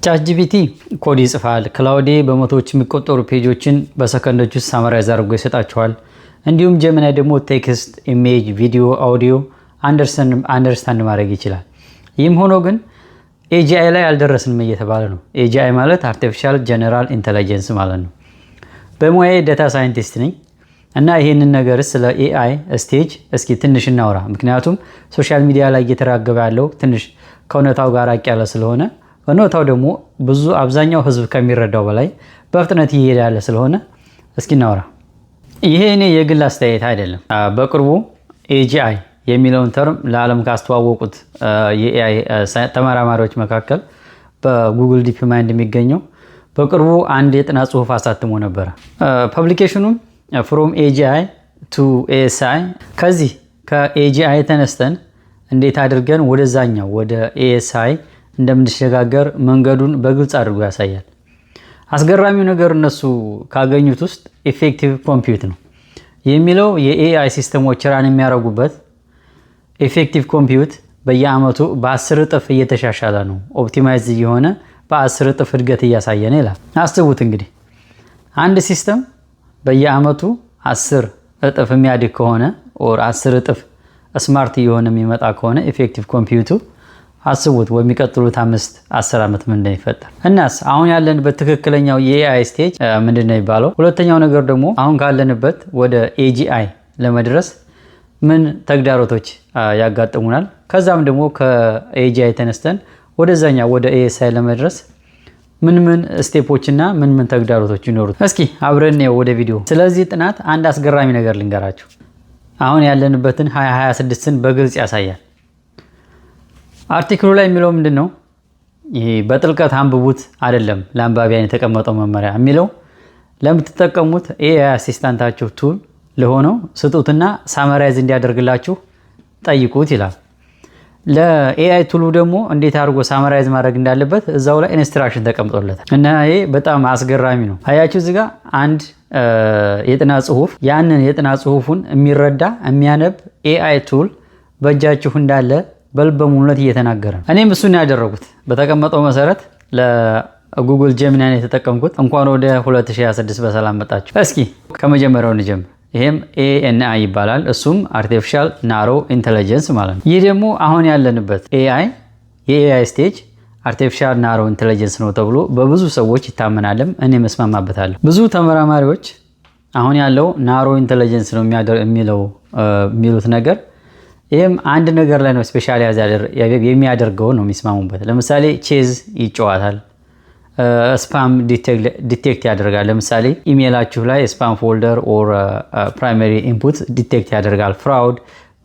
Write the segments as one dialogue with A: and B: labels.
A: ChatGPT code ይጽፋል። Claude በመቶዎች የሚቆጠሩ page ኦችን በሰከንዶች ውስጥ summarize አድርጎ ይሰጣችኋል። እንዲሁም Gemini ደግሞ text፣ image፣ ቪዲዮ፣ audio understand ማድረግ ይችላል። ይህም ሆኖ ግን AGI ላይ አልደረስንም እየተባለ ነው። AGI ማለት artificial general intelligence ማለት ነው። በሙያዬ data scientist ነኝ እና ይህንን ነገር ስለ AI stage እስኪ ትንሽ እናውራ። ምክንያቱም social media ላይ እየተራገበ ያለው ትንሽ ከእውነታው ጋር ራቅ ያለ ስለሆነ፣ እውነታው ደግሞ ብዙ አብዛኛው ህዝብ ከሚረዳው በላይ በፍጥነት እየሄደ ያለ ስለሆነ እስኪ እናውራ። ይሄ እኔ የግል አስተያየት አይደለም። በቅርቡ AGI የሚለውን term ለዓለም ካስተዋወቁት የ AI ተመራማሪዎች መካከል በ Google DeepMind የሚገኘው በቅርቡ አንድ የጥናት ጽሁፍ አሳትሞ ነበረ። Publication ኑም From AGI to ASI፣ ከዚህ ከ AGI ተነስተን እንዴት አድርገን ወደዛኛው ወደ ASI እንደምንሸጋገር መንገዱን በግልጽ አድርጎ ያሳያል። አስገራሚው ነገር እነሱ ካገኙት ውስጥ effective compute ነው የሚለው። የ AI system ኦች run የሚያደርጉበት effective compute በየአመቱ በ10 እጥፍ እየተሻሻለ ነው፣ optimize እየሆነ በ10 እጥፍ እድገት እያሳየ ነው ይላል። አስቡት እንግዲህ፣ አንድ system በየአመቱ 10 እጥፍ የሚያድግ ከሆነ or 10 እጥፍ smart እየሆነ የሚመጣ ከሆነ effective compute ኡ፣ አስቡት በሚቀጥሉት 5-10 ዓመት ምን እንደሚፈጠር። እናስ አሁን ያለንበት ትክክለኛው የ AI stage ምንድን ነው የሚባለው? ሁለተኛው ነገር ደግሞ አሁን ካለንበት ወደ AGI ለመድረስ ምን ተግዳሮቶች ያጋጥሙናል? ከዛም ደግሞ ከ AGI ተነስተን ወደዛኛው ወደ ASI ለመድረስ ምን ምን step ኦች እና ምን ምን ተግዳሮቶች ይኖሩት? እስኪ አብረን ወደ ቪዲዮ። ስለዚህ ጥናት አንድ አስገራሚ ነገር ልንገራችሁ። አሁን ያለንበትን 2026ን በግልጽ ያሳያል። Article ኡ ላይ የሚለው ምንድን ነው? ይሄ በጥልቀት አንብቡት አይደለም፣ ለአንባቢያን የተቀመጠው መመሪያ የሚለው ለምትጠቀሙት AI assistant ኣችሁ tool ለሆነው ስጡትና summarize እንዲያደርግላችሁ ጠይቁት ይላል። ለ AI tool ኡ ደግሞ እንዴት አድርጎ summarize ማድረግ እንዳለበት እዛው ላይ instruction ተቀምጦለታል። እና ይሄ በጣም አስገራሚ ነው። አያችሁ፣ እዚህ ጋር አንድ የጥናት ጽሁፍ፣ ያንን የጥናት ጽሁፉን የሚረዳ፣ የሚያነብ AI tool በእጃችሁ እንዳለ በልበ ሙሉነት እየተናገረ ነው። እኔም እሱን ያደረጉት በተቀመጠው መሰረት ለ Google Gemini ን የተጠቀምኩት። እንኳን ወደ 2026 በሰላም መጣችሁ። እስኪ ከመጀመሪያው እንጀምር። ይሄም ANI ይባላል። እሱም artificial narrow intelligence ማለት ነው። ይህ ደግሞ አሁን ያለንበት AI፣ የ AI stage artificial narrow intelligence ነው ተብሎ በብዙ ሰዎች ይታመናልም፣ እኔም እስማማበታለሁ። ብዙ ተመራማሪዎች አሁን ያለው narrow intelligence ነው የሚለው የሚሉት ነገር፣ ይህም አንድ ነገር ላይ ነው specialize የሚያደርገው ነው የሚስማሙበት። ለምሳሌ ቼዝ ይጫወታል፣ spam detect ያደርጋል። ለምሳሌ ኢሜይላችሁ ላይ spam folder or primary input detect ያደርጋል። Fraud፣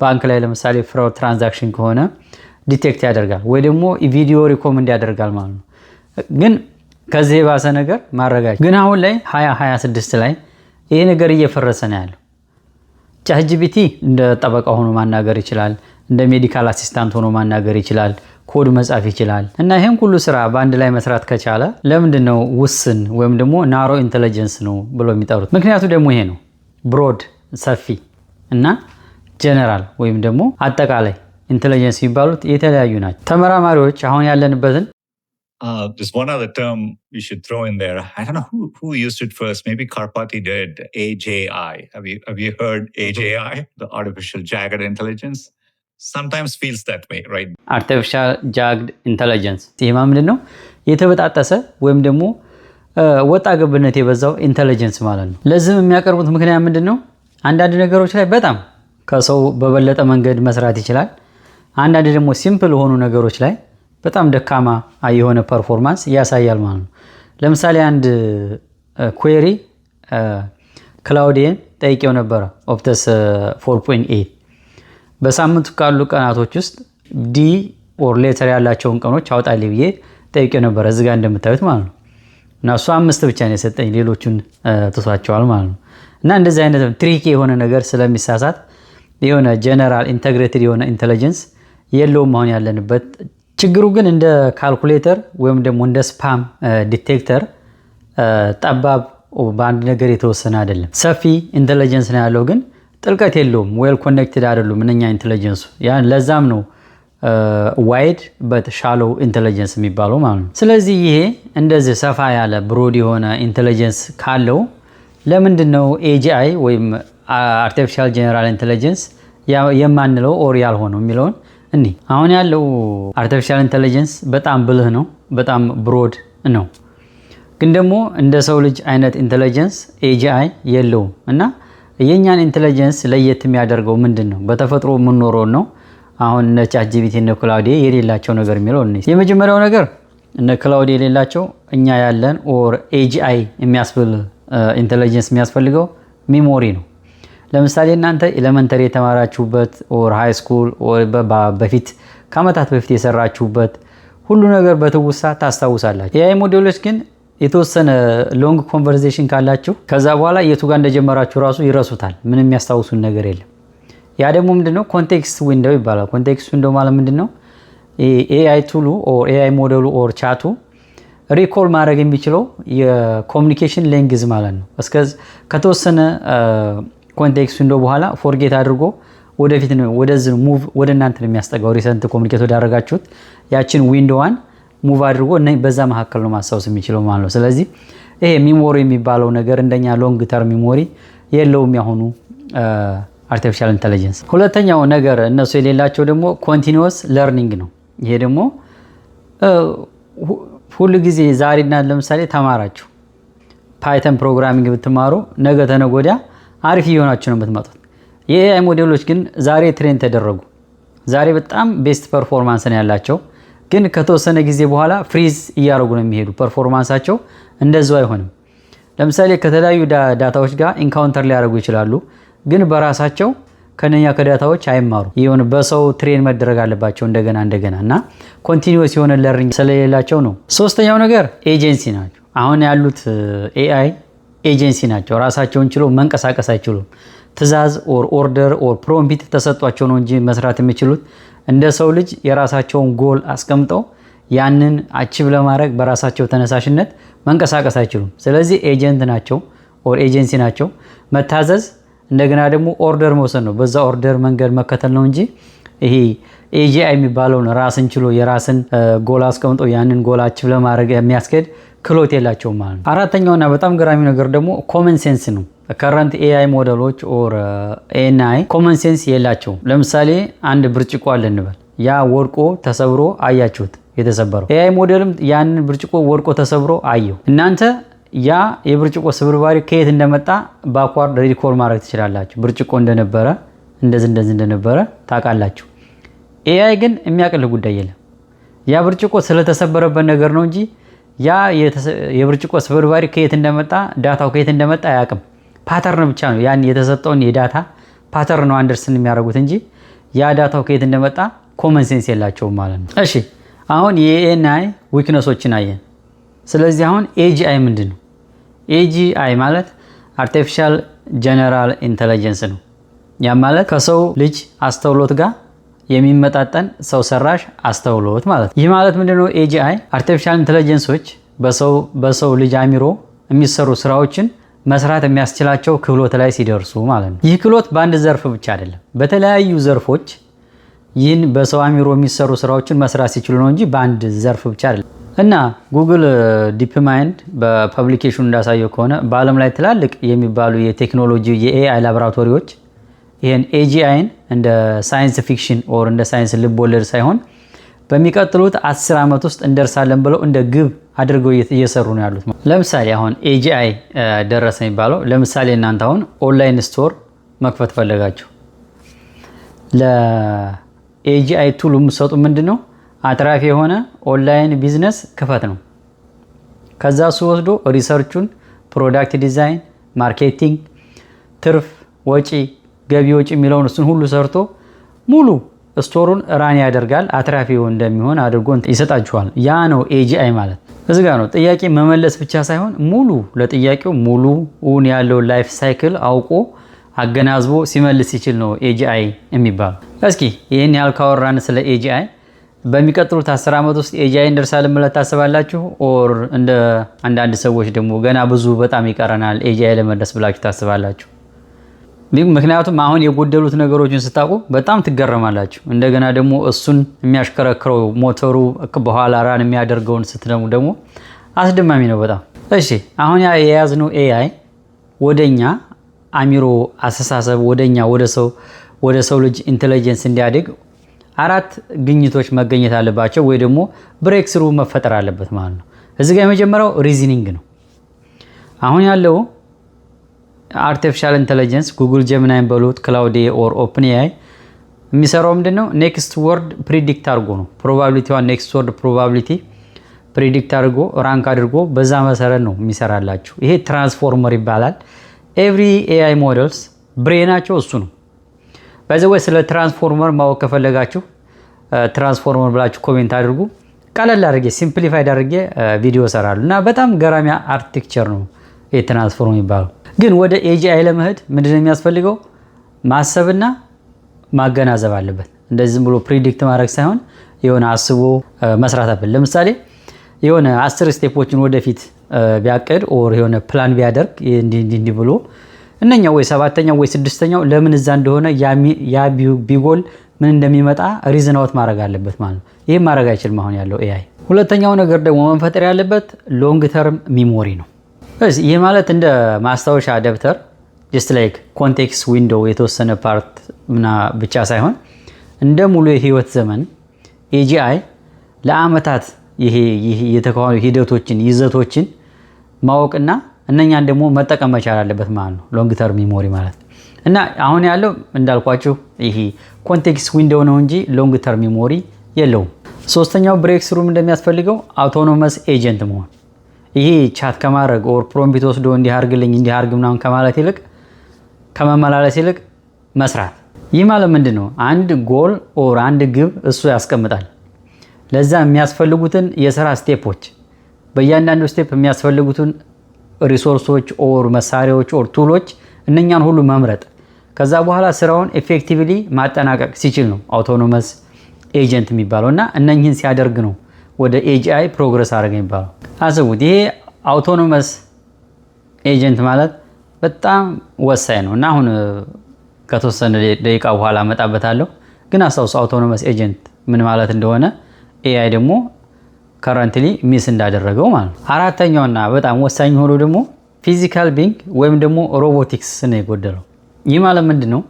A: ባንክ ላይ ለምሳሌ fraud transaction ከሆነ detect ያደርጋል፣ ወይ ደግሞ ቪዲዮ recommend ያደርጋል ማለት ነው። ግን ከዚህ የባሰ ነገር ማድረግ ግን አሁን ላይ 2026 ላይ ይሄ ነገር እየፈረሰ ነው ያለው። ChatGPT እንደ ጠበቃ ሆኖ ማናገር ይችላል። እንደ medical assistant ሆኖ ማናገር ይችላል። ኮድ መጻፍ ይችላል። እና ይህን ሁሉ ስራ በአንድ ላይ መስራት ከቻለ ለምንድን ነው ውስን ወይም ደግሞ narrow intelligence ነው ብሎ የሚጠሩት? ምክንያቱ ደግሞ ይሄ ነው። Broad ሰፊ እና ጀነራል ወይም ደግሞ አጠቃላይ intelligence የሚባሉት የተለያዩ ናቸው። ተመራማሪዎች አሁን ያለንበትን
B: There's one other term we should throw in there. I don't know who used it first. Maybe Karpathy did. AJI. Have you heard AJI? The artificial jagged intelligence. Sometimes feels that way, right?
A: Artificial jagged intelligence ይህ ምንድን ነው? የተበጣጠሰ ወይም ደግሞ ወጣ ገብነት የበዛው intelligence ማለት ነው። ለዚህም የሚያቀርቡት ምክንያት ምንድን ነው? አንዳንድ ነገሮች ላይ በጣም ከሰው በበለጠ መንገድ መስራት ይችላል። አንዳንድ ደግሞ simple የሆኑ ነገሮች ላይ በጣም ደካማ የሆነ performance ያሳያል ማለት ነው። ለምሳሌ አንድ query Claude ን ጠይቄው ነበረ፣ Opus 4.8፣ በሳምንቱ ካሉ ቀናቶች ውስጥ D or letter ያላቸውን ቀኖች አውጣልኝ ብዬ ጠይቄው ነበረ፣ እዚህ ጋር እንደምታዩት ማለት ነው። እና እሱ አምስት ብቻ ነው የሰጠኝ፣ ሌሎቹን ትቷቸዋል ማለት ነው። እና እንደዚህ አይነት tricky የሆነ ነገር ስለሚሳሳት የሆነ general integrated የሆነ intelligence የለውም አሁን ያለንበት። ችግሩ ግን እንደ ካልኩሌተር ወይም ደግሞ እንደ spam detector ጠባብ፣ በአንድ ነገር የተወሰነ አይደለም። ሰፊ intelligence ነው ያለው፣ ግን ጥልቀት የለውም። Well connected አይደሉም እነኛ intelligence ኡ። ለዛም ነው Wide but shallow intelligence የሚባለው ማለት ነው። ስለዚህ ይሄ እንደዚህ ሰፋ ያለ broad የሆነ intelligence ካለው ለምንድን ነው AGI ወይም artificial general intelligence የማንለው or ያልሆነው የሚለውን እኒ አሁን ያለው artificial intelligence በጣም ብልህ ነው፣ በጣም broad ነው። ግን ደግሞ እንደ ሰው ልጅ አይነት intelligence AGI የለውም። እና የእኛን intelligence ለየት የሚያደርገው ምንድን ነው? በተፈጥሮ የምንኖረውን ነው። አሁን እነ ChatGPT፣ እነ Claude የሌላቸው ነገር የሚለው እኔ የመጀመሪያው ነገር እነ Claude የሌላቸው፣ እኛ ያለን or AGI የሚያስብል intelligence የሚያስፈልገው memory ነው። ለምሳሌ እናንተ elementary የተማራችሁበት or high school በፊት ከአመታት በፊት የሰራችሁበት ሁሉ ነገር በትውስታ ታስታውሳላችሁ። የ AI ሞዴሎች ግን የተወሰነ long conversation ካላችሁ ከዛ በኋላ የቱ ጋር እንደጀመራችሁ ራሱ ይረሱታል። ምንም የሚያስታውሱን ነገር የለም። ያ ደግሞ ምንድነው? Context window ይባላል። Context window ማለት ምንድነው? AI tool ኡ or AI ሞዴሉ or chat ኡ recall ማድረግ የሚችለው የ communication length ማለት ነው። እስከ ከተወሰነ context window በኋላ forget አድርጎ ወደፊት ነው ወደዚህ move ወደ እናንተ ነው የሚያስጠጋው። Recent communicate ወዳደረጋችሁት ያችን window ዋን move አድርጎ በዛ መካከል ነው ማስታወስ የሚችለው ማለት ነው። ስለዚህ ይሄ memory የሚባለው ነገር እንደኛ long term memory የለውም ያሁኑ artificial intelligence። ሁለተኛው ነገር እነሱ የሌላቸው ደግሞ continuous learning ነው። ይሄ ደግሞ ሁሉ ጊዜ ዛሬና ለምሳሌ ተማራችሁ Python programming ብትማሩ ነገ ተነገ ወዲያ አሪፍ እየሆናችሁ ነው የምትመጡት። የ AI ሞዴሎች ግን ዛሬ train ተደረጉ፣ ዛሬ በጣም best performance ነው ያላቸው፣ ግን ከተወሰነ ጊዜ በኋላ freeze እያደረጉ ነው የሚሄዱ። Performance ኣቸው እንደዛው አይሆንም። ለምሳሌ ከተለያዩ data ዎች ጋር encounter ሊያደርጉ ይችላሉ፣ ግን በራሳቸው ከነኛ ከ data ዎች አይማሩ። የሆነ በሰው train መደረግ አለባቸው እንደገና እንደገና እና continuous የሆነ learning ስለሌላቸው ነው። ሶስተኛው ነገር ኤጀንሲ ናቸው። አሁን ያሉት AI agency ናቸው። ራሳቸውን ችሎ መንቀሳቀስ አይችሉም። ትዕዛዝ or order or prompt ተሰጧቸው ነው እንጂ መስራት የሚችሉት እንደ ሰው ልጅ የራሳቸውን ጎል አስቀምጠው ያንን achieve ለማድረግ በራሳቸው ተነሳሽነት መንቀሳቀስ አይችሉም። ስለዚህ agent ናቸው or agency ናቸው። መታዘዝ እንደገና ደግሞ order መውሰድ ነው። በዛ order መንገድ መከተል ነው እንጂ ይሄ AGI የሚባለውን ራስን ችሎ የራስን ጎል አስቀምጦ ያንን goal achieve ለማድረግ የሚያስኬድ ክህሎት የላቸውም ማለት ነው። አራተኛውና በጣም ገራሚ ነገር ደግሞ common sense ነው። Current AI ሞዴሎች or ANI common sense የላቸውም። ለምሳሌ አንድ ብርጭቆ አለ እንበል። ያ ወድቆ ተሰብሮ አያችሁት የተሰበረው። AI ሞዴልም ያንን ብርጭቆ ወድቆ ተሰብሮ አየው። እናንተ ያ የብርጭቆ ስብርባሪ ከየት እንደመጣ backward recall ማድረግ ትችላላችሁ። ብርጭቆ እንደነበረ፣ እንደዚህ እንደዚህ እንደነበረ ታውቃላችሁ። AI ግን የሚያውቅልህ ጉዳይ የለም። ያ ብርጭቆ ስለተሰበረበት ነገር ነው እንጂ ያ የብርጭቆ ስብርባሪ ከየት እንደመጣ፣ data ው ከየት እንደመጣ አያውቅም። Pattern ብቻ ነው፣ ያን የተሰጠውን የ data pattern ነው understand የሚያደርጉት እንጂ ያ data ው ከየት እንደመጣ common sense የላቸውም ማለት ነው። እሺ፣ አሁን የ ANI weakness ኦችን አየን። ስለዚህ አሁን AGI ምንድን ነው? AGI ማለት artificial general intelligence ነው። ያ ማለት ከሰው ልጅ አስተውሎት ጋር የሚመጣጠን ሰው ሰራሽ አስተውሎት ማለት ነው። ይህ ማለት ምንድነው? AGI artificial intelligence ኦች በሰው ልጅ አእምሮ የሚሰሩ ስራዎችን መስራት የሚያስችላቸው ክህሎት ላይ ሲደርሱ ማለት ነው። ይህ ክህሎት በአንድ ዘርፍ ብቻ አይደለም፣ በተለያዩ ዘርፎች ይህን በሰው አእምሮ የሚሰሩ ስራዎችን መስራት ሲችሉ ነው እንጂ በአንድ ዘርፍ ብቻ አይደለም። እና Google DeepMind በ publication ኑ እንዳሳየው ከሆነ በዓለም ላይ ትላልቅ የሚባሉ የቴክኖሎጂ የ AI ላቦራቶሪዎች ይህን AGI ን እንደ science fiction or እንደ ሳይንስ ልብ ወለድ ሳይሆን በሚቀጥሉት 10 ዓመት ውስጥ እንደርሳለን ብለው እንደ ግብ አድርገው እየሰሩ ነው ያሉት። ለምሳሌ አሁን AGI ደረሰ የሚባለው፣ ለምሳሌ እናንተ አሁን online store መክፈት ፈለጋችሁ፣ ለ AGI tool የምትሰጡ ምንድን ነው? አትራፊ የሆነ online business ክፈት ነው። ከዛ እሱ ወስዶ research ኡን፣ product design፣ marketing፣ ትርፍ ወጪ፣ ገቢ ወጪ የሚለውን እሱን ሁሉ ሰርቶ ሙሉ store ኡን run ያደርጋል። አትራፊ እንደሚሆን አድርጎ ይሰጣችኋል። ያ ነው AGI ማለት። እዚ ጋ ነው ጥያቄ መመለስ ብቻ ሳይሆን ሙሉ ለጥያቄው ሙሉውን ያለውን life cycle አውቆ አገናዝቦ ሲመልስ ሲችል ነው AGI የሚባለው። እስኪ ይህን ያህል ካወራን ስለ AGI፣ በሚቀጥሉት 10 ዓመት ውስጥ AGI እንደርሳለን ብላችሁ ታስባላችሁ? Or እንደ አንዳንድ ሰዎች ደግሞ ገና ብዙ በጣም ይቀረናል AGI ለመድረስ ብላችሁ ታስባላችሁ? ምክንያቱም አሁን የጎደሉት ነገሮችን ስታውቁ በጣም ትገረማላችሁ። እንደገና ደግሞ እሱን የሚያሽከረክረው ሞተሩ በኋላ run የሚያደርገውን ስትሰሙ ደግሞ አስደማሚ ነው በጣም። እሺ፣ አሁን የያዝነው AI ወደኛ አእምሮ አስተሳሰብ፣ ወደኛ ወደ ሰው ልጅ intelligence እንዲያድግ አራት ግኝቶች መገኘት አለባቸው ወይ ደግሞ breakthrough መፈጠር አለበት ማለት ነው። እዚህ ጋር የመጀመሪያው reasoning ነው። አሁን ያለው artificial intelligence Google Gemini ን በሉት፣ Claude or OpenAI የሚሰራው ምንድን ነው? Next word predict አድርጎ ነው። Probability ዋን next word probability predict አድርጎ፣ rank አድርጎ በዛ መሰረት ነው የሚሰራላችሁ። ይሄ ትራንስፎርመር ይባላል። Every AI models brain ኣቸው እሱ ነው። By the way፣ ስለ ትራንስፎርመር ማወቅ ከፈለጋችሁ ትራንስፎርመር ብላችሁ comment አድርጉ። ቀለል አድርጌ፣ simplified አድርጌ ቪዲዮ እሰራለሁ እና በጣም ገራሚ architecture ነው የትራንስፎርመር የሚባለው። ግን ወደ AGI ለመሄድ ምንድነው የሚያስፈልገው? ማሰብና ማገናዘብ አለበት። እንደዚህ ዝም ብሎ predict ማድረግ ሳይሆን የሆነ አስቦ መስራት አለበት። ለምሳሌ የሆነ 10 step ኦችን ወደፊት ቢያቅድ or የሆነ ፕላን ቢያደርግ፣ እንዲህ እንዲህ እንዲህ ብሎ እነኛው ወይ ሰባተኛው ወይ ስድስተኛው ለምን እዛ እንደሆነ፣ ያ ቢጎል ምን እንደሚመጣ reason out ማድረግ አለበት ማለት ነው። ይህም ማድረግ አይችልም አሁን ያለው AI። ሁለተኛው ነገር ደግሞ መፈጠር ያለበት long term memory ነው። ይህ ማለት እንደ ማስታወሻ ደብተር just like context window የተወሰነ part ምና ብቻ ሳይሆን እንደ ሙሉ የህይወት ዘመን AGI ለአመታት ይሄ የተከናወኑ ሂደቶችን፣ ይዘቶችን ማወቅና እነኛን ደግሞ መጠቀም መቻል አለበት ማለት ነው። Long term memory ማለት እና አሁን ያለው እንዳልኳችሁ ይሄ context window ነው እንጂ long term memory የለውም። ሶስተኛው breakthrough እንደሚያስፈልገው autonomous agent መሆን፣ ይሄ chat ከማድረግ or prompt ወስዶ እንዲህ አርግልኝ፣ እንዲህ አርግ ምናምን ከማለት ይልቅ፣ ከመመላለስ ይልቅ መስራት። ይህ ማለት ምንድን ነው? አንድ goal or አንድ ግብ እሱ ያስቀምጣል። ለዛ የሚያስፈልጉትን የስራ step ኦች፣ በእያንዳንዱ step የሚያስፈልጉትን resource ኦች or መሳሪያዎች or tool ኦች፣ እነኛን ሁሉ መምረጥ፣ ከዛ በኋላ ስራውን effectively ማጠናቀቅ ሲችል ነው autonomous agent የሚባለው እና እነኝህን ሲያደርግ ነው ወደ AGI progress አደረገ የሚባለው። አስቡት፣ ይሄ autonomous agent ማለት በጣም ወሳኝ ነው እና አሁን ከተወሰነ ደቂቃ በኋላ እመጣበታለሁ። ግን አስታውሱ autonomous agent ምን ማለት እንደሆነ፣ AI ደግሞ currently miss እንዳደረገው ማለት ነው። አራተኛውና በጣም ወሳኝ ሆኖ ደግሞ physical being ወይም ደግሞ ሮቦቲክስ ነው የጎደለው። ይህ ማለት ምንድን ነው?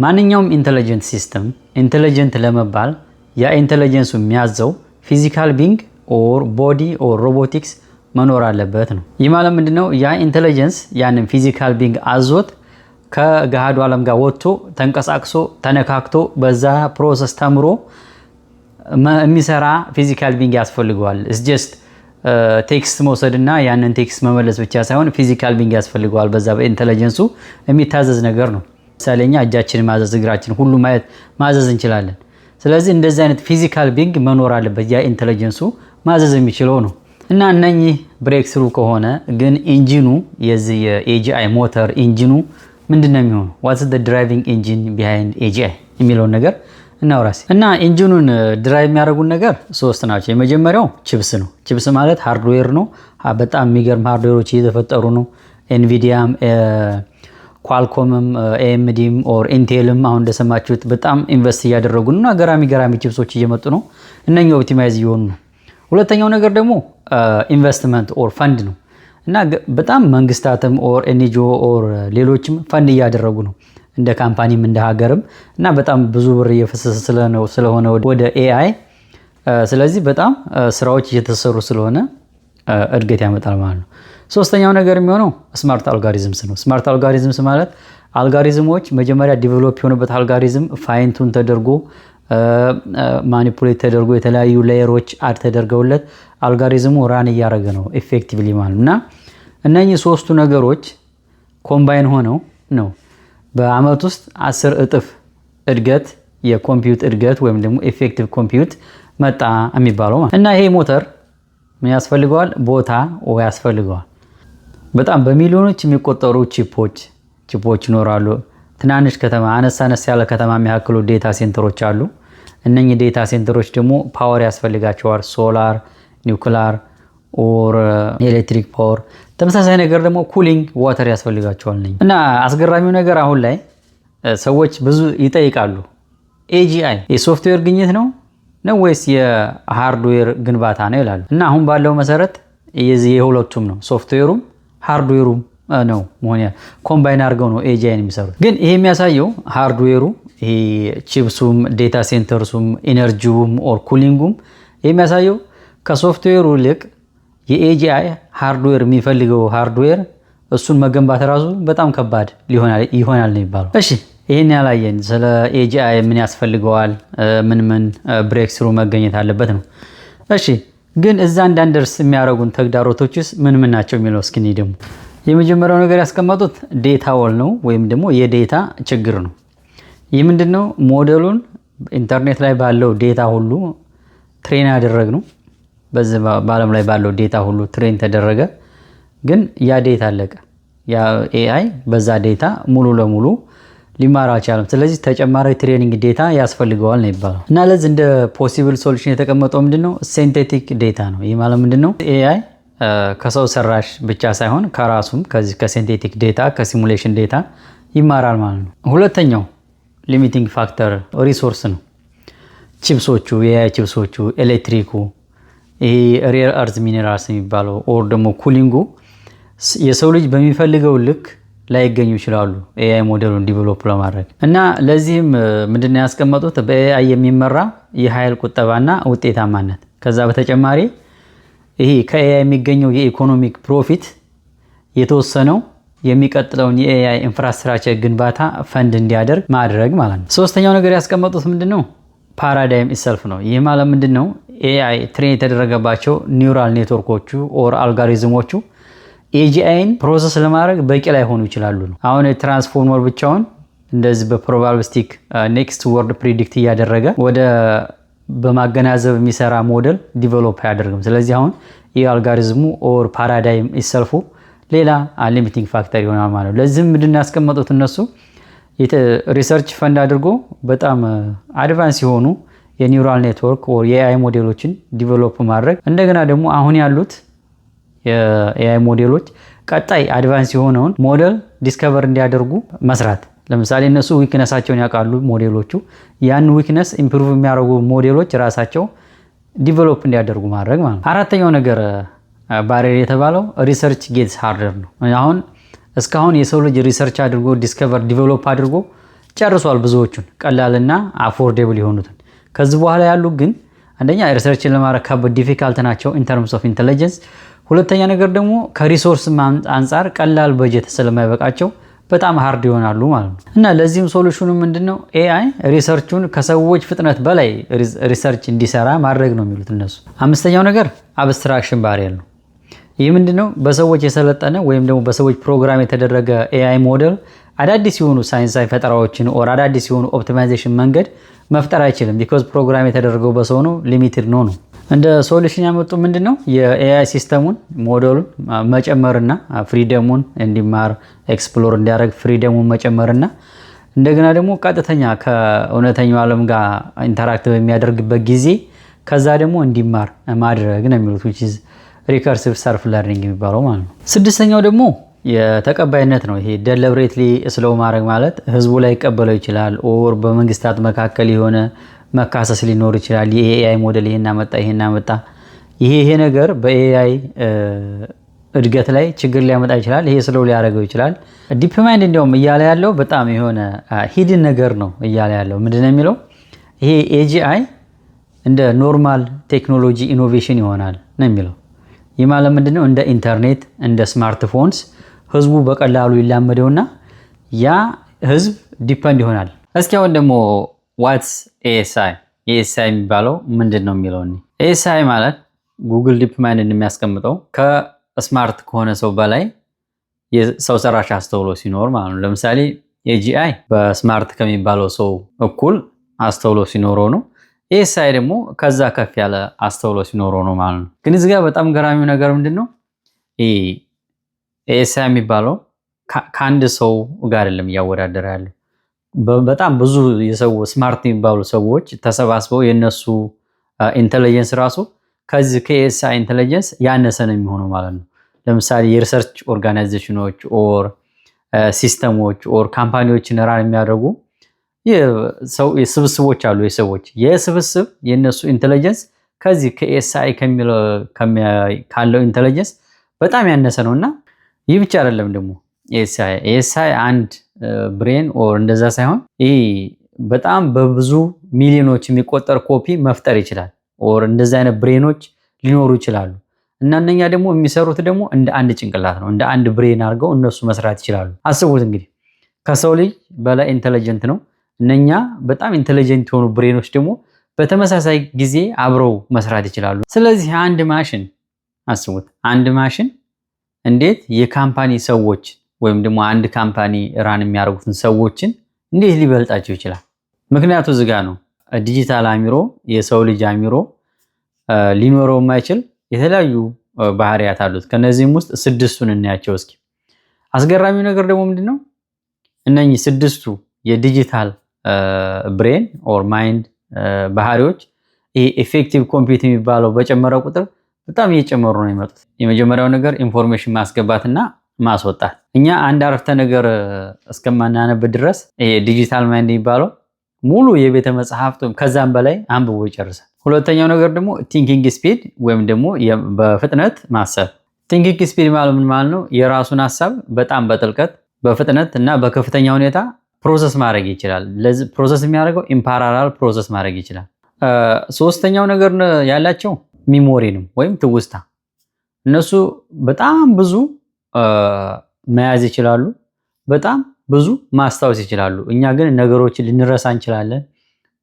A: ማንኛውም intelligent system intelligent ለመባል ያ intelligence ኡ የሚያዘው physical being or body or robotics መኖር አለበት ነው። ይህ ማለት ምንድን ነው? ያ intelligence ያንን physical being አዞት ከገሃዱ ዓለም ጋር ወጥቶ፣ ተንቀሳቅሶ፣ ተነካክቶ፣ በዛ process ተምሮ የሚሰራ physical being ያስፈልገዋል። Just text መውሰድና ያንን text መመለስ ብቻ ሳይሆን physical being ያስፈልገዋል። በዛ በ intelligence ኡ የሚታዘዝ ነገር ነው። ምሳሌ እኛ እጃችንን ማዘዝ፣ እግራችን ሁሉ ማየት ማዘዝ እንችላለን። ስለዚህ እንደዚህ አይነት physical being መኖር አለበት፣ ያ intelligence ኡ ማዘዝ የሚችለው ነው። እና እነኚህ breakthrough ከሆነ ግን engine ኑ፣ የዚህ የ AGI ሞተር engine ኑ ምንድን ነው የሚሆነው? What's the driving engine behind AGI የሚለውን ነገር እናውራ እስኪ። እና engine ኑን drive የሚያደርጉን ነገር ሶስት ናቸው። የመጀመሪያው ቺፕስ ነው። ቺፕስ ማለት hardware ነው። በጣም የሚገርም hardware ኦች እየተፈጠሩ ነው። Nvidia ም፣ Qualcomm ም፣ AMD ም or Intel ም አሁን እንደሰማችሁት በጣም invest እያደረጉ ነው እና ገራሚ ገራሚ ቺፕሶች እየመጡ ነው። እነኚህ optimize እየሆኑ ነው። ሁለተኛው ነገር ደግሞ investment or fund ነው እና በጣም መንግስታትም or NGO or ሌሎችም ፈንድ እያደረጉ ነው፣ እንደ company ም እንደ ሀገርም፣ እና በጣም ብዙ ብር እየፈሰሰ ስለሆነ ወደ AI፣ ስለዚህ በጣም ስራዎች እየተሰሩ ስለሆነ እድገት ያመጣል ማለት ነው። ሶስተኛው ነገር የሚሆነው smart algorithms ነው። Smart algorithms ማለት አልጋሪዝሞች መጀመሪያ develop የሆኑበት algorithm fine tune ተደርጎ፣ manipulate ተደርጎ፣ የተለያዩ layer ኦች add ተደርገውለት algorithm ኡ run እያደረገ ነው effectively ማለት ነው። እና እነኚህ ሶስቱ ነገሮች combine ሆነው ነው በአመት ውስጥ 10 እጥፍ እድገት፣ የ compute እድገት ወይም ደግሞ effective compute መጣ የሚባለው ማለት። እና ይሄ ሞተር ምን ያስፈልገዋል? ቦታ ያስፈልገዋል። በጣም በሚሊዮኖች የሚቆጠሩ chip ኦች ይኖራሉ። ትናንሽ ከተማ፣ አነስ አነስ ያለ ከተማ የሚያክሉ data center ኦች አሉ። እነኚህ data center ኦች ደግሞ power ያስፈልጋቸዋል። Solar፣ nuclear or electric power። ተመሳሳይ ነገር ደግሞ cooling water ያስፈልጋቸዋል። እና አስገራሚው ነገር አሁን ላይ ሰዎች ብዙ ይጠይቃሉ። AGI የሶፍትዌር ግኝት ነው ወይስ የ hardware ግንባታ ነው ይላሉ። እና አሁን ባለው መሰረት የዚህ የሁለቱም ነው፣ ሶፍትዌሩም hardware ኡም ነው መሆን፣ combine አድርገው ነው AGI ን የሚሰሩት። ግን ይሄ የሚያሳየው hardware ኡ፣ ይሄ chips ኡም፣ data centers ኡም፣ energy ውም or cooling ኡም የሚያሳየው ከሶፍትዌሩ ይልቅ የ AGI hardware የሚፈልገው hardware እሱን መገንባት ራሱ በጣም ከባድ ይሆናል ነው የሚባለው። እሺ፣ ይህን ያላየን ስለ AGI ምን ያስፈልገዋል፣ ምን ምን breakthrough መገኘት አለበት ነው። እሺ፣ ግን እዛ እንዳንደርስ የሚያደርጉን ተግዳሮቶችስ ምን ምን ናቸው የሚለው እስኪ ደግሞ የመጀመሪያው ነገር ያስቀመጡት data wall ነው ወይም ደግሞ የ data ችግር ነው። ይህ ምንድን ነው? ሞዴሉን ኢንተርኔት ላይ ባለው data ሁሉ train ያደረግነው፣ በዚህ በዓለም ላይ ባለው data ሁሉ train ተደረገ። ግን ያ data አለቀ። ያ AI በዛ data ሙሉ ለሙሉ ሊማር አልቻለም። ስለዚህ ተጨማሪ training data ያስፈልገዋል ነው የሚባለው። እና ለዚህ እንደ possible solution የተቀመጠው ምንድን ነው? Synthetic data ነው። ይህ ማለት ምንድን ነው? AI ከሰው ሰራሽ ብቻ ሳይሆን ከራሱም ከዚህ ከ synthetic data፣ ከ simulation data ይማራል ማለት ነው። ሁለተኛው limiting factor resource ነው። ቺፕሶቹ፣ የ AI chips ኦቹ፣ ኤሌክትሪኩ፣ ይሄ rare earth minerals የሚባለው or ደግሞ cooling ኡ የሰው ልጅ በሚፈልገው ልክ ላይገኙ ይችላሉ AI ሞዴሉን develop ለማድረግ። እና ለዚህም ምንድነው ያስቀመጡት? በ AI የሚመራ የኃይል ቁጠባና ውጤታማነት። ከዛ በተጨማሪ ይሄ ከ AI የሚገኘው የ economic profit የተወሰነው የሚቀጥለውን የ AI infrastructure ግንባታ ፈንድ እንዲያደርግ ማድረግ ማለት ነው። ሶስተኛው ነገር ያስቀመጡት ምንድን ነው? Paradigm itself ነው። ይህ ማለት ምንድን ነው? AI train የተደረገባቸው neural network ኦቹ or algorithm ኦቹ AGI ን process ለማድረግ በቂ ላይሆኑ ይችላሉ ነው። አሁን የትራንስፎርመር ብቻውን እንደዚህ በ probabilistic next word predict እያደረገ ወደ በማገናዘብ የሚሰራ model develop አያደርግም። ስለዚህ አሁን ይህ algorithm ኡ or paradigm itself ኡ ሌላ limiting factor ይሆናል ማለት ነው። ለዚህም ምንድን ነው ያስቀመጡት እነሱ? Research fund አድርጎ በጣም advance የሆኑ የ neural network or የ AI ሞዴሎችን develop ማድረግ፣ እንደገና ደግሞ አሁን ያሉት የ AI ሞዴሎች ቀጣይ advance የሆነውን model discover እንዲያደርጉ መስራት። ለምሳሌ እነሱ weakness ኣቸውን ያውቃሉ ሞዴሎቹ፣ ያን weakness improve የሚያደርጉ ሞዴሎች ራሳቸው develop እንዲያደርጉ ማድረግ ማለት ነው። አራተኛው ነገር barrier የተባለው research gets harder ነው። አሁን እስካሁን የሰው ልጅ research አድርጎ discover develop አድርጎ ጨርሷል ብዙዎቹን ቀላልና affordable የሆኑትን። ከዚህ በኋላ ያሉ ግን አንደኛ research ን ለማድረግ ከባድ difficult ናቸው in terms of intelligence። ሁለተኛ ነገር ደግሞ ከ resource አንጻር ቀላል በጀት ስለማይበቃቸው በጣም hard ይሆናሉ ማለት ነው። እና ለዚህም solution ኑ ምንድን ነው? AI research ኡን ከሰዎች ፍጥነት በላይ research እንዲሰራ ማድረግ ነው የሚሉት እነሱ። አምስተኛው ነገር abstraction barrier ነው። ይህ ምንድን ነው? በሰዎች የሰለጠነ ወይም ደግሞ በሰዎች ፕሮግራም የተደረገ AI model አዳዲስ የሆኑ ሳይንሳዊ ፈጠራዎችን or አዳዲስ የሆኑ optimization መንገድ መፍጠር አይችልም። Because ፕሮግራም የተደረገው በሰው ነው፣ limited ነው። እንደ solution ያመጡ ምንድን ነው? የ AI system ኡን ሞዴሉን መጨመርና freedom ኡን እንዲማር explore እንዲያደርግ freedom ኡን መጨመርና እንደገና ደግሞ ቀጥተኛ ከእውነተኛው ዓለም ጋር interact በሚያደርግበት ጊዜ ከዛ ደግሞ እንዲማር ማድረግ ነው የሚሉት፣ which is recursive self learning የሚባለው ማለት ነው። ስድስተኛው ደግሞ የተቀባይነት ነው። ይሄ deliberately slow ማድረግ ማለት ህዝቡ ላይቀበለው ይችላል፣ or በመንግስታት መካከል የሆነ መካሰስ ሊኖር ይችላል። የ AI model ይሄን አመጣ፣ ይሄን አመጣ፣ ይሄ ነገር በ AI እድገት ላይ ችግር ሊያመጣ ይችላል። ይሄ slow ሊያደርገው ይችላል። DeepMind እንዲያውም እያለ ያለው በጣም የሆነ hidden ነገር ነው እያለ ያለው። ምንድን ነው የሚለው? ይሄ AGI እንደ normal technology innovation ይሆናል ነው የሚለው። ይህ ማለት ምንድን ነው? እንደ ኢንተርኔት፣ እንደ smartphones ህዝቡ በቀላሉ ይላመደውና ያ ህዝብ depend ይሆናል። እስኪ አሁን ደግሞ what's ASI፣ ASI የሚባለው ምንድን ነው የሚለው። ASI ማለት Google DeepMind እንደሚያስቀምጠው ከ smart ከሆነ ሰው በላይ የሰው ሰራሽ አስተውሎ ሲኖር ማለት ነው። ለምሳሌ AGI በ smart ከሚባለው ሰው እኩል አስተውሎ ሲኖረው ነው። ASI ደግሞ ከዛ ከፍ ያለ አስተውሎ ሲኖረው ነው ማለት ነው። ግን እዚህ ጋር በጣም ገራሚው ነገር ምንድን ነው? ASI የሚባለው ከአንድ ሰው ጋር አይደለም እያወዳደረ ያለው። በጣም ብዙ የሰው smart የሚባሉ ሰዎች ተሰባስበው የነሱ intelligence ራሱ ከዚህ ከ ASI intelligence ያነሰ ነው የሚሆነው ማለት ነው። ለምሳሌ ለምሳሌ የ research organization ኖች or system ኦች or company ዎችን run የሚያደርጉ ስብስቦች አሉ። የሰዎች የስብስብ የእነሱ intelligence ከዚህ ከ ASI ካለው intelligence በጣም ያነሰ ነው። እና ይህ ብቻ አይደለም ደግሞ ASI አንድ brain or እንደዛ ሳይሆን ይህ በጣም በብዙ ሚሊዮኖች የሚቆጠር ኮፒ መፍጠር ይችላል። Or እንደዚ አይነት brain ኖች ሊኖሩ ይችላሉ። እና እነኛ ደግሞ የሚሰሩት ደግሞ እንደ አንድ ጭንቅላት ነው፣ እንደ አንድ brain አድርገው እነሱ መስራት ይችላሉ። አስቡት እንግዲህ ከሰው ልጅ በላይ intelligent ነው። እነኛ በጣም intelligent የሆኑ brain ኖች ደግሞ በተመሳሳይ ጊዜ አብረው መስራት ይችላሉ። ስለዚህ አንድ ማሽን፣ አስቡት፣ አንድ ማሽን እንዴት የ company ሰዎች ወይም ደግሞ አንድ company run የሚያደርጉትን ሰዎችን እንዴት ሊበልጣቸው ይችላል? ምክንያቱ እዚህ ጋ ነው። ዲጂታል አእምሮ የሰው ልጅ አእምሮ ሊኖረው የማይችል የተለያዩ ባህሪያት አሉት። ከነዚህም ውስጥ ስድስቱን እናያቸው እስኪ። አስገራሚው ነገር ደግሞ ምንድነው? እነኚህ ስድስቱ የ digital brain or mind ባህሪዎች ይሄ effective compute የሚባለው በጨመረ ቁጥር በጣም እየጨመሩ ነው የሚመጡት። የመጀመሪያው ነገር information ማስገባትና ማስወጣት። እኛ አንድ አረፍተ ነገር እስከማናነብ ድረስ ይሄ digital mind የሚባለው ሙሉ የቤተ መጽሐፍት ወይም ከዛም በላይ አንብቦ ይጨርሳል። ሁለተኛው ነገር ደግሞ thinking speed ወይም ደግሞ በፍጥነት ማሰብ። Thinking speed ማለት ምን ማለት ነው? የራሱን ሀሳብ በጣም በጥልቀት፣ በፍጥነት እና በከፍተኛ ሁኔታ process ማድረግ ይችላል። ለዚህ process የሚያደርገው in parallel process ማድረግ ይችላል። ሶስተኛው ነገር ያላቸው memory ነው ወይም ትውስታ። እነሱ በጣም ብዙ መያዝ ይችላሉ፣ በጣም ብዙ ማስታወስ ይችላሉ። እኛ ግን ነገሮችን ልንረሳ እንችላለን፣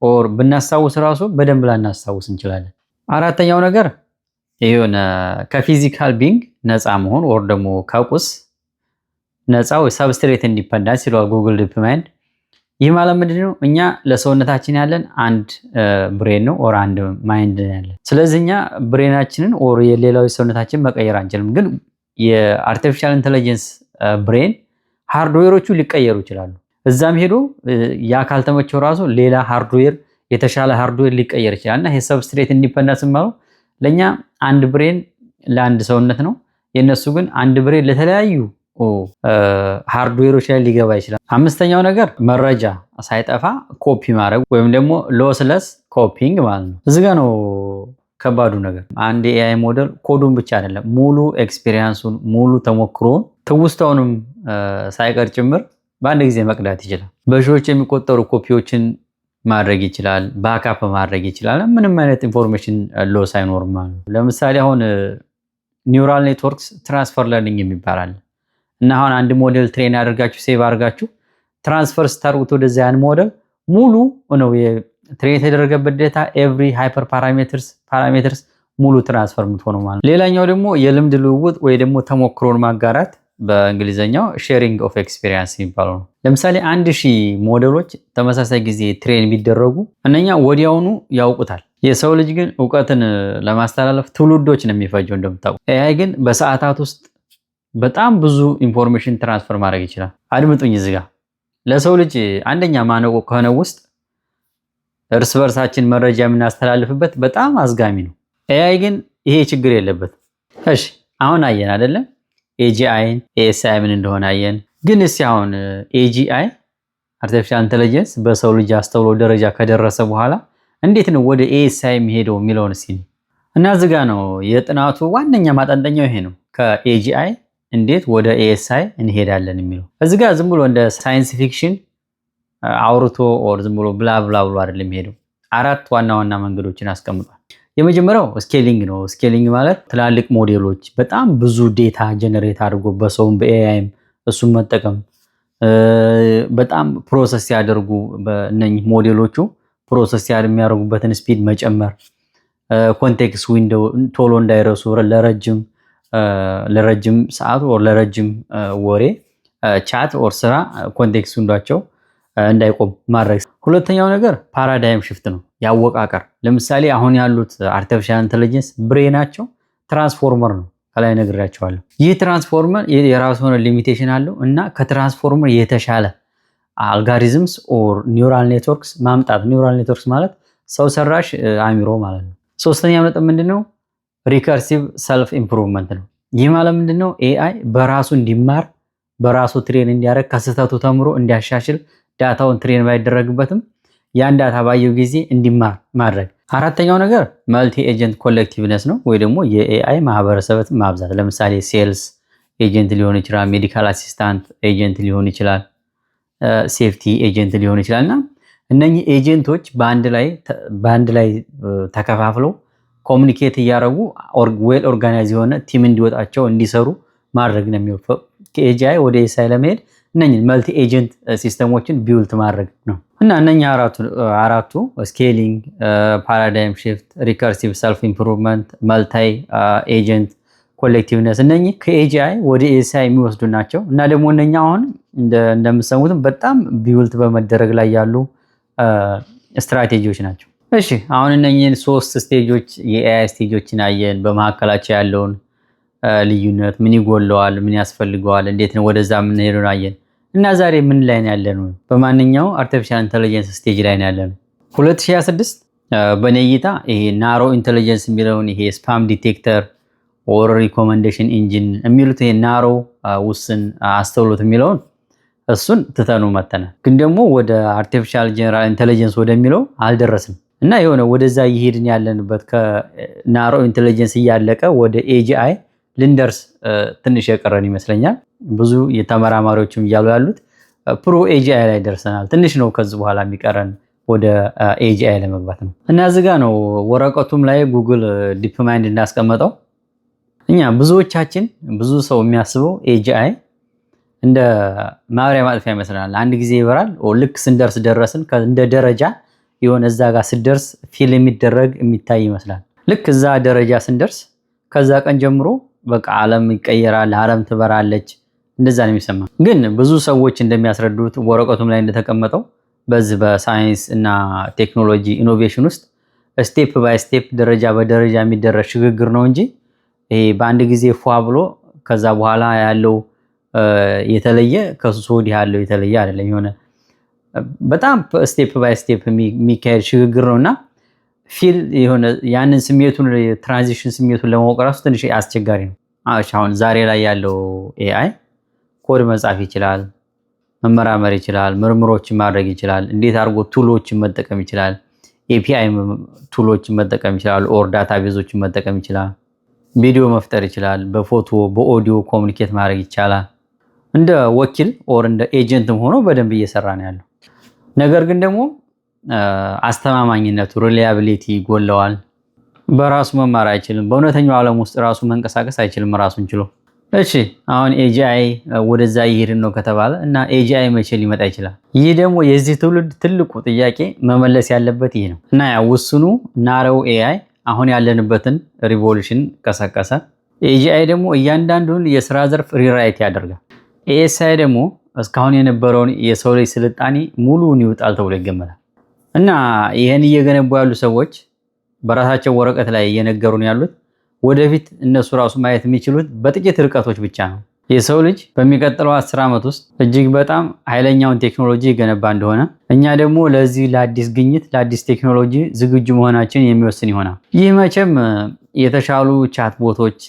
A: or ብናስታውስ ራሱ በደንብ ላናስታውስ እንችላለን። አራተኛው ነገር የሆነ ከ physical being ነፃ መሆን or ደግሞ ከቁስ ነፃ ወይ substrate independence ይለዋል Google DeepMind። ይህ ማለት ምንድን ነው? እኛ ለሰውነታችን ያለን አንድ brain ነው or አንድ mind ያለን። ስለዚህ እኛ brain ኣችንን or የሌላው ሰውነታችን መቀየር አንችልም። ግን የ artificial intelligence brain hardware ኦቹ ሊቀየሩ ይችላሉ። እዛም ሄዶ ያ ካልተመቸው ራሱ ሌላ hardware፣ የተሻለ hardware ሊቀየር ይችላል። እና ይሄ substrate independence የሚባለው ለእኛ አንድ brain ለአንድ ሰውነት ነው። የእነሱ ግን አንድ brain ለተለያዩ hardware ኦች ላይ ሊገባ ይችላል። አምስተኛው ነገር መረጃ ሳይጠፋ ኮፒ ማድረግ ወይም ደግሞ lossless copying ማለት ነው። እዚህ ጋ ነው ከባዱ ነገር። አንድ የ AI model ኮዱን ብቻ አይደለም፣ ሙሉ experience ኡን፣ ሙሉ ተሞክሮውን፣ ትውስታውንም ሳይቀር ጭምር በአንድ ጊዜ መቅዳት ይችላል። በሺዎች የሚቆጠሩ ኮፒዎችን ማድረግ ይችላል። Backup ማድረግ ይችላል። ምንም አይነት information loss አይኖርም ማለት ነው። ለምሳሌ አሁን neural networks transfer learning የሚባል አለ እና አሁን አንድ model train አድርጋችሁ፣ save አድርጋችሁ transfer ስታደርጉት ወደዚያ ያን ሞዴል ሙሉ ነው train የተደረገበት data፣ every hyperparameters ሙሉ transfer የምትሆነው ማለት ነው። ሌላኛው ደግሞ የልምድ ልውውጥ ወይ ደግሞ ተሞክሮን ማጋራት፣ በእንግሊዝኛው sharing of experience የሚባለው ነው። ለምሳሌ 1000 ሞዴሎች ተመሳሳይ ጊዜ train ቢደረጉ እነኛ ወዲያውኑ ያውቁታል። የሰው ልጅ ግን እውቀትን ለማስተላለፍ ትውልዶች ነው የሚፈጀው እንደምታውቁ። AI ግን በሰዓታት ውስጥ በጣም ብዙ information transfer ማድረግ ይችላል። አድምጡኝ እዚህ ጋር፣ ለሰው ልጅ አንደኛ ማነቆ ከሆነ ውስጥ እርስ በርሳችን መረጃ የምናስተላልፍበት በጣም አዝጋሚ ነው። AI ግን ይሄ ችግር የለበትም። እሺ፣ አሁን አየን አይደለም? AGI ን፣ ASI ምን እንደሆነ አየን። ግን እስኪ አሁን AGI፣ artificial intelligence፣ በሰው ልጅ አስተውሎ ደረጃ ከደረሰ በኋላ እንዴት ነው ወደ ASI የሚሄደው የሚለውን እስኪ እና እዚህ ጋ ነው የጥናቱ ዋነኛ ማጠንጠኛው ይሄ ነው። ከ AGI እንዴት ወደ ASI እንሄዳለን የሚለው። እዚህ ጋ ዝም ብሎ እንደ science fiction አውርቶ or ዝም ብሎ blah blah ብሎ አይደለም የሚሄደው። አራት ዋና ዋና መንገዶችን አስቀምጧል። የመጀመሪያው scaling ነው። Scaling ማለት ትላልቅ ሞዴሎች በጣም ብዙ data generate አድርጎ በሰውም በ AI ም እሱን መጠቀም፣ በጣም process ሲያደርጉ በእነኝህ ሞዴሎቹ process የሚያደርጉበትን speed መጨመር፣ context window ቶሎ እንዳይረሱ፣ ለረጅም ሰዓት or ለረጅም ወሬ፣ chat or ስራ context window ኣቸው እንዳይቆም ማድረግ። ሁለተኛው ነገር paradigm shift ነው፣ ያወቃቀር። ለምሳሌ አሁን ያሉት artificial intelligence brain ኣቸው transformer ነው፣ ከላይ ነግሬያችኋለሁ። ይህ ትራንስፎርመር የራሱ የሆነ limitation አለው እና ከትራንስፎርመር የተሻለ algorithms or neural networks ማምጣት። Neural networks ማለት ሰው ሰራሽ አእምሮ ማለት ነው። ሶስተኛው ነጥብ ምንድነው? Recursive self improvement ነው። ይህ ማለት ምንድነው? AI በራሱ እንዲማር፣ በራሱ train እንዲያደርግ፣ ከስህተቱ ተምሮ እንዲያሻሽል፣ data ውን train ባይደረግበትም ያን data ባየው ጊዜ እንዲማር ማድረግ። አራተኛው ነገር multi agent collectiveness ነው፣ ወይ ደግሞ የ AI ማህበረሰብን ማብዛት። ለምሳሌ sales agent ሊሆን ይችላል፣ medical assistant agent ሊሆን ይችላል፣ safety agent ሊሆን ይችላል። እና እነኚህ agent ኦች በአንድ ላይ ተከፋፍለው communicate እያደረጉ well organized የሆነ team እንዲወጣቸው እንዲሰሩ ማድረግ ነው የሚለው። ከ AGI ወደ ASI ለመሄድ እነኝን multi agent system ኦችን build ማድረግ ነው። እና እነኚህ አራቱ scaling፣ paradigm shift፣ recursive self improvement፣ multi agent collectiveness እነኚህ ከ AGI ወደ ASI የሚወስዱ ናቸው። እና ደግሞ እነኛ አሁን እንደምሰሙትም በጣም built በመደረግ ላይ ያሉ ስትራቴጂዎች ናቸው። እሺ፣ አሁን እነኚህን ሶስት stage ኦች፣ የ AI stage ኦችን አየን። በመካከላቸው ያለውን ልዩነት፣ ምን ይጎለዋል፣ ምን ያስፈልገዋል፣ እንዴት ነው ወደዛ የምንሄደውን አየን። እና ዛሬ ምን ላይ ነው ያለነው? በማንኛው artificial intelligence stage ላይ ነው ያለነው? 2026 በእኔ እይታ ይሄ narrow intelligence የሚለውን፣ ይሄ spam detector or recommendation engine የሚሉት፣ ይሄ narrow ውስን አስተውሎት የሚለውን እሱን ትተኑ መተናል። ግን ደግሞ ወደ artificial general intelligence ወደሚለው አልደረስንም። እና የሆነ ወደዛ እየሄድን ያለንበት፣ ከ narrow intelligence እያለቀ ወደ AGI ልንደርስ ትንሽ የቀረን ይመስለኛል። ብዙ የተመራማሪዎችም እያሉ ያሉት pro AGI ላይ ደርሰናል፣ ትንሽ ነው ከዚህ በኋላ የሚቀረን ወደ AGI ለመግባት ነው። እና እዚህ ጋ ነው ወረቀቱም ላይ Google DeepMind እንዳስቀመጠው፣ እኛ ብዙዎቻችን፣ ብዙ ሰው የሚያስበው AGI እንደ ማብሪያ ማጥፊያ ይመስለናል። አንድ ጊዜ ይበራል፣ ልክ ስንደርስ ደረስን፣ እንደ ደረጃ የሆነ እዛ ጋር ስደርስ feel የሚደረግ የሚታይ ይመስላል። ልክ እዛ ደረጃ ስንደርስ ከዛ ቀን ጀምሮ በቃ ዓለም ይቀየራል፣ ዓለም ትበራለች፣ እንደዛ ነው የሚሰማ። ግን ብዙ ሰዎች እንደሚያስረዱት፣ ወረቀቱም ላይ እንደተቀመጠው፣ በዚህ በሳይንስ እና ቴክኖሎጂ innovation ውስጥ step by step፣ ደረጃ በደረጃ የሚደረግ ሽግግር ነው እንጂ ይሄ በአንድ ጊዜ ፏ ብሎ ከዛ በኋላ ያለው የተለየ፣ ከሱ ወዲህ ያለው የተለየ አይደለም። የሆነ በጣም step by step የሚካሄድ ሽግግር ነው። እና feel የሆነ ያንን ስሜቱን፣ transition ስሜቱን ለማወቅ ራሱ ትንሽ አስቸጋሪ ነው። አሁን ዛሬ ላይ ያለው AI code መጻፍ ይችላል፣ መመራመር ይችላል፣ ምርምሮችን ማድረግ ይችላል፣ እንዴት አድርጎ tool ኦችን መጠቀም ይችላል፣ API tool ኦችን መጠቀም ይችላል፣ or database ኦችን መጠቀም ይችላል፣ ቪዲዮ መፍጠር ይችላል፣ በፎቶ በ audio communicate ማድረግ ይቻላል። እንደ ወኪል or እንደ agent ም ሆኖ በደንብ እየሰራ ነው ያለው። ነገር ግን ደግሞ አስተማማኝነቱ reliability ይጎለዋል። በራሱ መማር አይችልም። በእውነተኛው ዓለም ውስጥ ራሱ መንቀሳቀስ አይችልም ራሱን ችሎ። እሺ፣ አሁን AGI ወደዛ እየሄድን ነው ከተባለ እና AGI መቼ ሊመጣ ይችላል? ይህ ደግሞ የዚህ ትውልድ ትልቁ ጥያቄ መመለስ ያለበት ይህ ነው። እና ያ ውስኑ narrow AI አሁን ያለንበትን revolution ቀሰቀሰ። AGI ደግሞ እያንዳንዱን የስራ ዘርፍ rewrite ያደርጋል። ASI ደግሞ እስካሁን የነበረውን የሰው ልጅ ስልጣኔ ሙሉውን ይውጣል ተብሎ ይገመታል። እና ይህን እየገነቡ ያሉ ሰዎች በራሳቸው ወረቀት ላይ እየነገሩን ያሉት ወደፊት እነሱ ራሱ ማየት የሚችሉት በጥቂት ርቀቶች ብቻ ነው። የሰው ልጅ በሚቀጥለው 10 ዓመት ውስጥ እጅግ በጣም ኃይለኛውን ቴክኖሎጂ የገነባ እንደሆነ፣ እኛ ደግሞ ለዚህ ለአዲስ ግኝት፣ ለአዲስ ቴክኖሎጂ ዝግጁ መሆናችን የሚወስን ይሆናል። ይህ መቼም የተሻሉ chatbot ኦች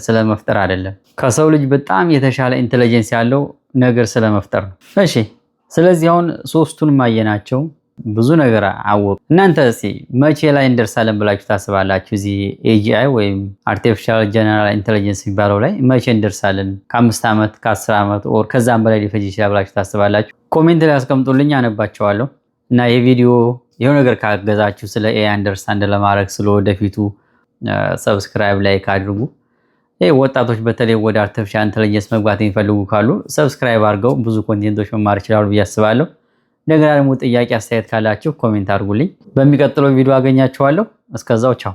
A: ስለመፍጠር አይደለም፣ ከሰው ልጅ በጣም የተሻለ intelligence ያለው ነገር ስለመፍጠር ነው። እሺ፣ ስለዚህ አሁን ሶስቱን ማየናቸው፣ ብዙ ነገር አወቅ። እናንተ እስኪ መቼ ላይ እንደርሳለን ብላችሁ ታስባላችሁ? እዚህ AGI ወይም artificial general intelligence የሚባለው ላይ መቼ እንደርሳለን? ከ5 ዓመት፣ ከ10 ዓመት or ከዛም በላይ ሊፈጅ ይችላል ብላችሁ ታስባላችሁ? Comment ላይ አስቀምጡልኝ፣ አነባቸዋለሁ። እና ይህ ቪዲዮ የሆነ ነገር ካገዛችሁ ስለ AI understand ለማድረግ፣ ስለ ወደፊቱ፣ subscribe፣ like አድርጉ። ይህ ወጣቶች በተለይ ወደ artificial intelligence መግባት የሚፈልጉ ካሉ subscribe አድርገው ብዙ content ኦች መማር ይችላሉ ብዬ አስባለሁ። እንደገና ደግሞ ጥያቄ አስተያየት ካላችሁ comment አድርጉልኝ። በሚቀጥለው ቪዲዮ አገኛችኋለሁ። እስከዛው ቻው።